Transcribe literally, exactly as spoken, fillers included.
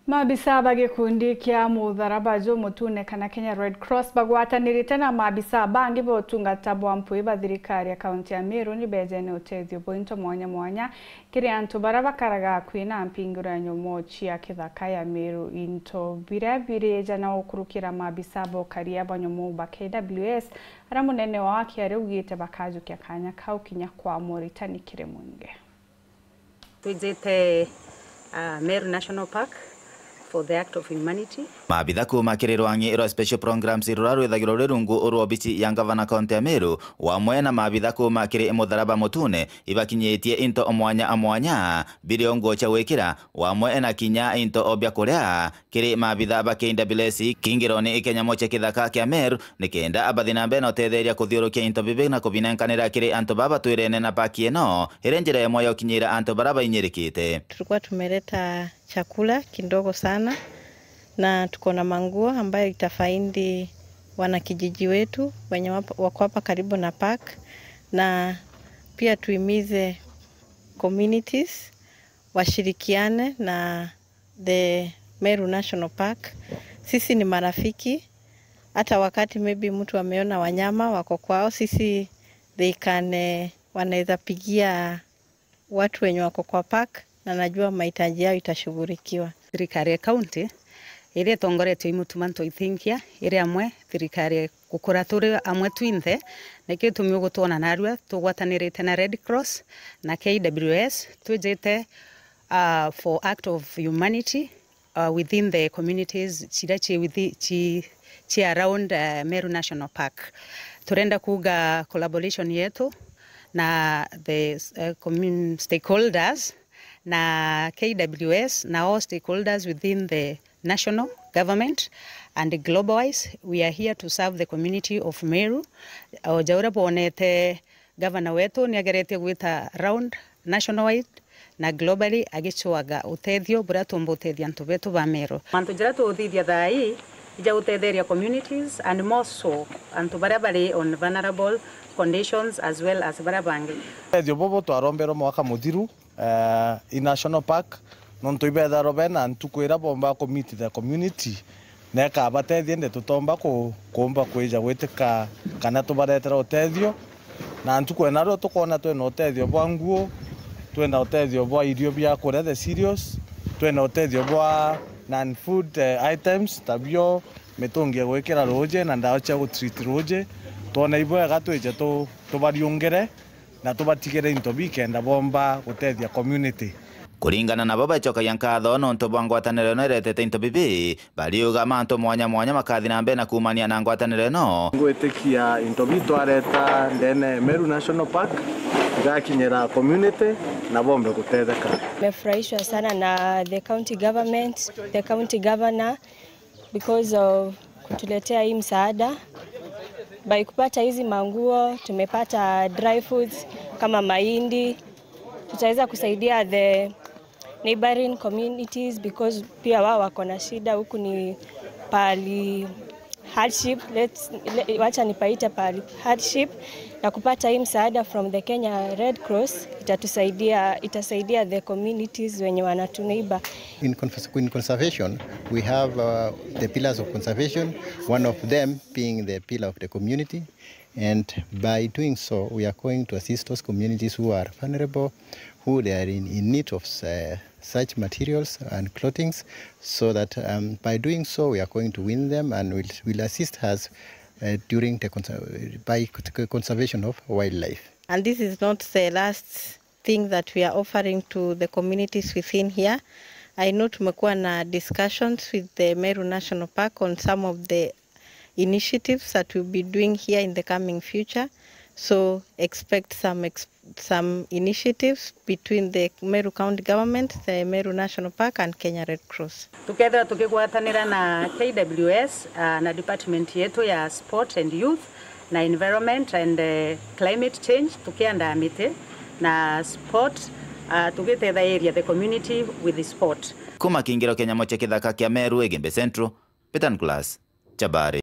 Maabisa ba gikundi kia Mutharaba Jumutune kana Kenya Red Cross bagwatanirite na maabisa bangi ba utungata bwa mpwi ba thirikari ya kaunti ya Meru ni bejene utethio bwa into mwanya mwanya kiri antu baria bakaraga akui na mpingiro ya nyomo cia kithaka ya Meru. Into biria birija na gukurukira maabisa ba ukaria bwa nyomo ba K W S, aria munene wao akiaria augite bakajukia kanya kau kinya kwa moritani kiri mwingi. Twijite, ah, Meru National Park for the act of humanity. Maabitha kuuma kiri rwang'i rwa Special Programs ruria rwithagirwa rwi rungu rwa obici ya ngavana kaunti ya Meru, wamwe na maabitha kuuma kiri Mutharaba Mutune, ibakinyitie into mwanya mwanya, birio nguo cia gwikira, wamwe na kinya into o bia kuria, kiri maabitha ba K W S kingironi kinya nyomo cia kithaka kia Meru, nikenda bathi na mbere na utetheria kuthiurukia into bibi na kubinenkanira kiri antu baba batwirene na paki ino, iri njira imwe ya ukinyira antu baria bainyirikite. Tulikuwa tumeleta chakula kidogo sana, na tuko na manguo ambayo itafaidi wanakijiji wetu wenye wap-, wako hapa karibu na park, na pia tuhimize communities washirikiane na the Meru National Park. Sisi ni marafiki, hata wakati maybe mtu ameona wanyama wako kwao, sisi they can, eh, wanaweza pigia watu wenye wako kwa park, na najua mahitaji yao itashughulikiwa. Thirikari ya county iria itongoretio i Mutuma Ntoithinkia iri amwe, thirikari gukura turi amwe twinthe, nikio gitumi ugutwona narua tugwatanirite na Red Cross na K W S, twijite, uh, for act of humanity, uh, within the communities ciria ci withi-, ci, ci around, uh, Meru National Park. Turenda kuuga collaboration yetu na the, uh, commun-, stakeholders na K W S na all stakeholders within the national government and global wise, we are here to serve the community of Meru. O ja uria bwonete, gavana wetu ni ageretie gwita round national wide na globally agicwaga utethio buria tuumba utethia antu betu ba Meru. Mantu jaria tuuthithia thaa ii ija gutetheria communities and more so antu baria bari on vulnerable conditions as well as baria bangi. Utethio bubu twaromberwe mwaka muthiru, eh, i National Park, nontu ibethagirwa bena ntuku iria boomba ku meet the community, na ikabatethia, indi tutoomba ku-, kuumba kwija gwitika kana tubaretera utethio. Na ntuku ena rio tukoona twina utethio bwa nguo, twina utethio bwa irio bia kuria, the cereals, twina utethio bwa non-food, eh, items, ta bio mitungi ya gwikira ruuji na ndawa cia gutreat ruuji. Twona ibwega twije tu-, tubariungire na tubatigire into bikenda boomba gutethia community. Kuringana nabo, bacokagia nkatho nontu bwa ngwataniro ino iretete into bibi, bariuga mantu mwanya mwanya makathi na mbere na kuumania na ngwataniro ino. Ngwitikia into bi twareta ndene Meru National Park igakinyira community na bombe gutetheka. Nimefurahishwa sana na the county government, the county governor, because of kutuletea hii msaada. By kupata hizi manguo, tumepata dry foods kama mahindi. Tutaweza kusaidia the neighboring communities because pia wao wako na shida. Huku ni pali hardship, let's, le-, wacha nipaite pali hardship, na kupata hii msaada from the Kenya Red Cross itatusaidia, itasaidia the communities wenye wanatu neighbor. In cons-, in conservation, we have, uh, the pillars of conservation, one of them being the pillar of the community. And by doing so, we are going to assist those communities who are vulnerable, who they are in, in need of, uh, such materials and clothings, so that, um, by doing so, we are going to win them and will, will assist us, uh, during the conser-, by c-, conservation of wildlife. And this is not the last thing that we are offering to the communities within here. I know tumekuwa na discussions with the Meru National Park on some of the initiatives that we'll be doing here in the coming future. So expect some ex-, some initiatives between the Meru County Government, the Meru National Park and Kenya Red Cross. Tukethira tukigwatanira na K W S, ah, na department yetu ya sport and youth na environment and, eh, climate change, tukiandaa miti na sport, ah, tugitethairia the community with sport. Kuma kingiro kia nyomo cia kithaka kia Meru, Igembe Central, Peter Nicholas, Chabari.